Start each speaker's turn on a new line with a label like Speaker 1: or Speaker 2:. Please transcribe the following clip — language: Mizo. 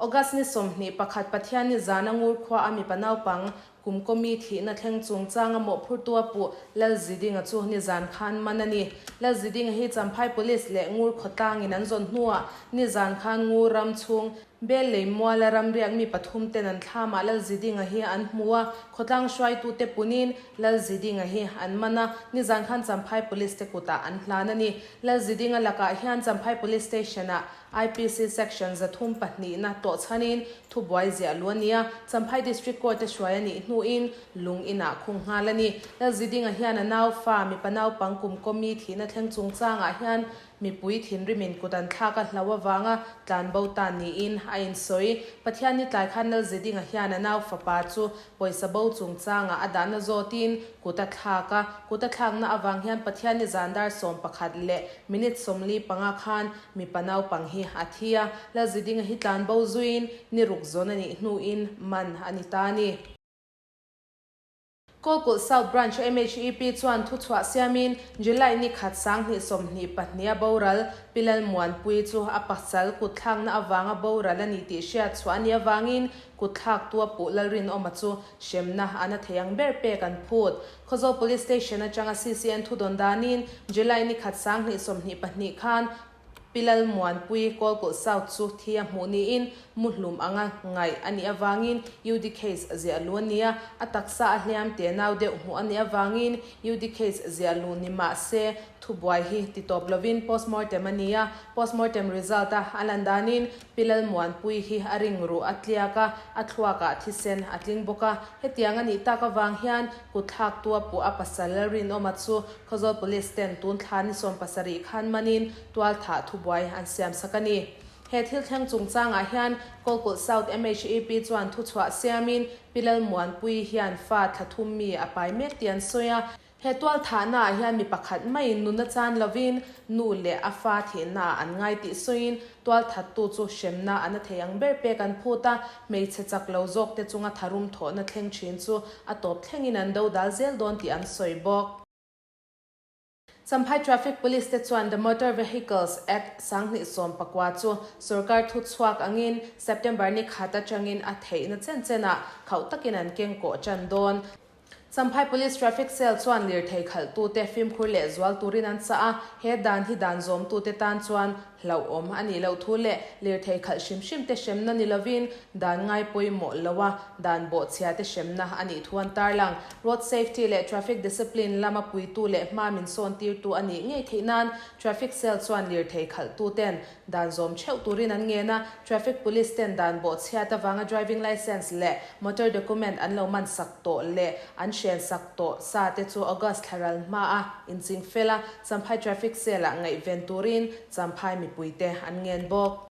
Speaker 1: August ni 21 Pathianni zana Ngur khua a mipa naupang kum kawmi thihna thleng chungchanga mawhphurtu a puh Lalzidinga chu nizan khan man a ni. Lalzidinga hi Champhai Police leh Ngur khawtlangin an zawn hnuah nizan khan Ngur ram chhung Bel lei muala ramriak mi pathum ten an thlamah Lalzidinga hi an hmu a, khawtlang hruaitute punin Lalzidinga hi an man a, nizan khan Champhai Police te kutah an hlan a ni. Lalzidinga lakah hian Champhai Police Station-ah IPC Section 300 na tawh chhanin thubuai ziah lu a ni a, Champhai District Court a hruai a nih hnuin lung inah khung nghal a ni. Lalzidinga hian a nau fa mipa naupang kum kawmi thihna thleng chungchangah hian Mipui thinrimin kut an thlak a hlau avanga tlan bo ta niin a insawi. Pathian ni tlai khan Lalzedinga hian a nau fapa chu pawisa bo chungchangah a dahna zawtin kut a thlak a. Kut a thlakna avang hian Pathian ni zan dar 11 leh minute 45 khan mipa naupang hi a thi a. Lalzedinga hi tlan bo zuiin ni ruk zawn a nih hnuin man a ni ta a ni. Kawlkulh South Branch MHEP chuan thuchhuah siamin July ni khat 2022 a boral Pi Lalmuanpuii chu a pasal kutthlakna avanga boral a ni tih hriat chhuah a nih avangin kutthlaktu a puh Lalrinawma chu hremna a na thei ang ber pek an phut. Khawzawl Police Station atanga CCN thudawn danin July ni khat 2022 khan Pi Lalmuanpuii Kawlkulh South chu thi a hmuh niin muhlum anga ngaih a nih avangin UD case ziah lu a ni a, a taksa a hliam te nau deuh hmuh a nih avangin UD case ziah lu ni mah se thubuai hi ti tawp lovin postmortem a ni a, postmortem result a a lan danin Pi Lalmuanpuii hi a ring ruh a tliak a, a thluakah thisen a tling bawk a, hetiang a nih tak avang hian kutthlaktu a puh a pasal Lalrinawma chu Khawzawl Police ten tun thla ni 17 khan manin tualthah thubuai an siam sak a ni. He thil thleng chungchangah hian Kawlkulh South MHEP chuan thuchhuah siamin Pi Lalmuanpuii hian fa thla thum mi a pai mek tih an sawi a. He tualthahnaah hian mi pakhat maiin nuna chan lovin nu leh a fa thihnaah an ngai tih sawiin tualthattu chu hremna a na thei ang ber pek an phut a, hmeichhe chak lo zawkte chunga tharum thawhna thleng thin chu a tawp thlengin an do dal zel dawn tih an sawi bawk. Champhai Traffic Police te chuan The Motor Vehicles Act 2019 chu sorkar thu chhuak angin September ni khat atangin a theihna chen chenah khauh takin an keng kawh tan dawn. Champhai Police Traffic Cell chuan lirthei khalhtute fimkhur leh zual turin an chah a, he dan hi dan zawmtute tan chuan hlauhawm a nih loh thu leh lirthei khalh hrim hrim te hremna ni lovin dan ngai pawimawh lo a, dan bawhchhia te hremna a nih thu an tarlang. Road Safety leh Traffic Discipline lama puitu leh hma min sawn tirtu a nih ngei theih nan Traffic Cell chuan lirthei khalhtuten Dan zawm theuh turin an ngen a, Traffic Police ten dan bawhchhiat avanga driving licence leh motor document an lo man sak tawh leh an hren sak tawh sa te chu August thla ral hma a inching fel a, Champhai Traffic Cell ah ngaihven turin Champhai mipuite an ngen bawk.